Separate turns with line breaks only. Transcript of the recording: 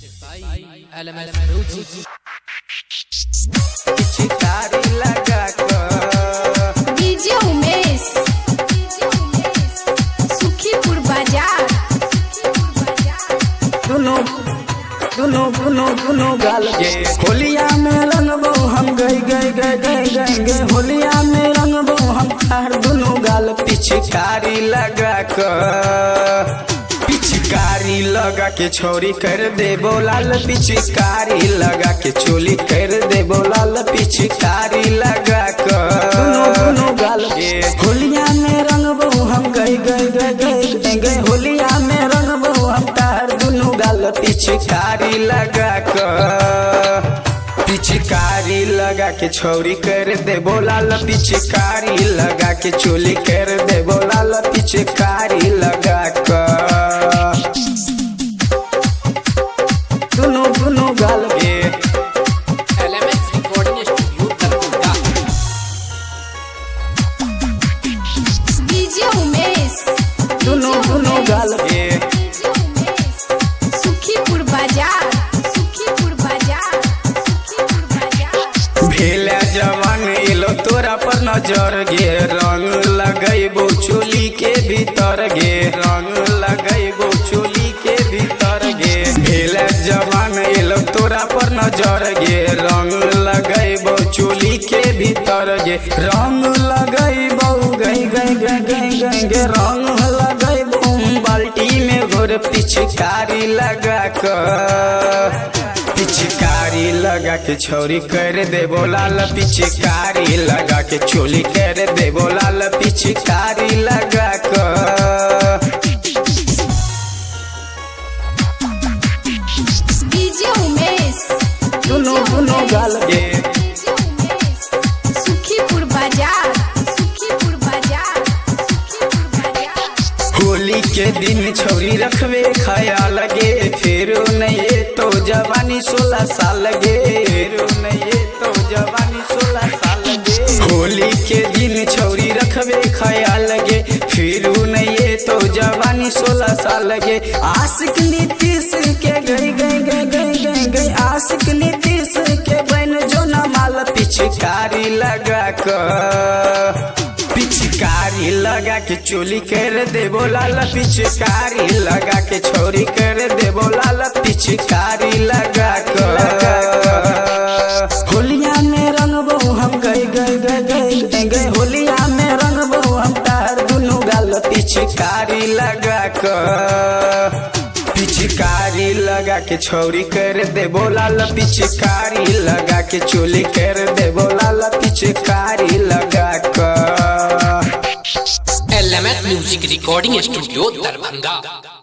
By LMS Music.
पिचकारी लगा के
डीजे उमेश, सुखीपुर बाजार।
दुनु दुनु दुनु दुनु गाल गे। होलिया में रंगबो हम गई गई गई गई गई गई। होलिया में रंगबो हम तार दुनु गाल पिचकारी लगा के, पिचकारी लगा के छोरी कर देबो लाल, पिचकारी लगा के चोली कर देबो लाल, पिचकारी लगा के दुनु दुनु गाल गे। होलिया में रंगबो हम गई गई गई गई गई गई। होलिया में रंगबो हम तार दुनु गाल पिचकारी लगा के, पिचकारी लगा के छौरी कर देबो लाल, पिचकारी लगा के चोली कर देबो लाल, पिचकारी लगा के दुनु दुनु गाल गे।
LMS Recording Studio, Darbhanga.
DJ Umesh,
दुनु दुनु गाल गे।
डीजे उमेश, सुखीपुर बाजार, सुखीपुर बाजार, सुखीपुर बाजार।
भेला जवान एलो तोरा पर नजर गे, रंग लगैबो चोली के भीतर गे, रंग लगैबो चोली के भीतर गे। भेला जवान एलो तोरा पर नजर गे, रंग लगैबो चोली के भीतर गे, रंग लगैबो गई गई गई गई गई गे, रंग लगैबो बाल्टी में घोर पिचकारी लगा के, पिचकारी लगा के छौरी कर देबो लाल, पिचकारी लगा के चोली कर देबो लाल, पिचकारी लगा के
डीजे उमेश,
दुनु दुनु गाल गे।
डीजे उमेश, सुखीपुर बाजार, सुखीपुर बाजार, सुखीपुर बाजार।
होली के दिन छौरी रखबे ख्याल गे, फेरो नहीं तो जवानी 16 साल गे, फेरो नहीं तो जवानी 16 साल गे। होली के दिन छौरी रखबे ख्याल गे, फेरो नहीं तो जवानी 16 साल गे। आशिक नीतीश के गई गई गई गई गई गई, आशिक नीतीश के बन जो न माल पिचकारी लगा के, पिचकारी लगा के चोली कर देबो लाल, पिचकारी लगा के छोरी कर देबो लाल, पिचकारी लगा के। होलिया में रंगबो हम गई गई गई गई गई गई। होलिया में रंगबो हम तार दुनु गाल पिचकारी लगा के, पिचकारी लगा के छौरी कर देबो लाल, पिचकारी लगा के चोली कर देबो लाल, पिचकारी लगा के।
LMS Music Recording Studio, Darbhanga.